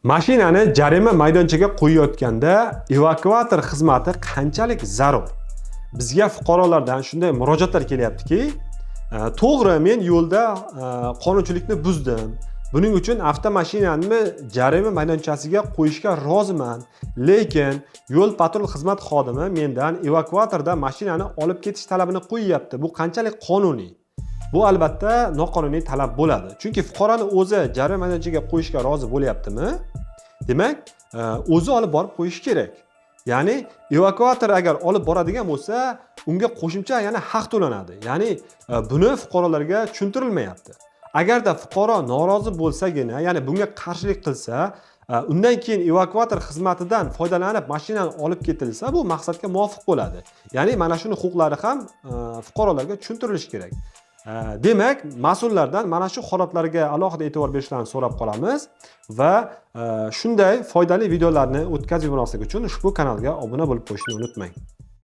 Mashinani jarima maydonchaga qo'yayotganda evakuator xizmati qanchalik zarur? Bizga fuqarolardan shunday murojaatlar kelyaptiki, to'g'ri, men yo'lda qonunchilikni buzdim. Buning uchun avtomashinamni jarima maydonchasiga qo'yishga roziman. Lekin yo'l patrul xizmat xodimi mendan evakuatorda mashinani olib ketish talabini qo'yyapti. Bu qanchalik qonuniy? Bu albatta noqonuniy talab bo'ladi. Chunki fuqaroni o'zi jarima maydonchaga qo'yishga rozi bo'lyaptimi? Demak, o'zi olib borib qo'yishi kerak. Ya'ni evakuator agar olib boradigan bo'lsa, unga qo'shimcha yana haq to'lanadi. Ya'ni buni fuqarolarga tushuntirilmayapti. Agarda fuqaro norozi bo'lsagina, ya'ni bunga qarshilik qilsa, undan keyin evakuator xizmatidan foydalanib mashinani olib ketilsa, bu maqsadga muvofiq bo'ladi. Ya'ni mana shuni huquqlari ham fuqarolarga tushuntirilishi kerak. Demak, mas'ullardan mana shu holatlarga alohida e'tibor berishlarini so'rab qolamiz va shunday foydali videolarni o'tkazib yubormaslik uchun ushbu kanalga obuna bo'lib qo'yishni unutmang.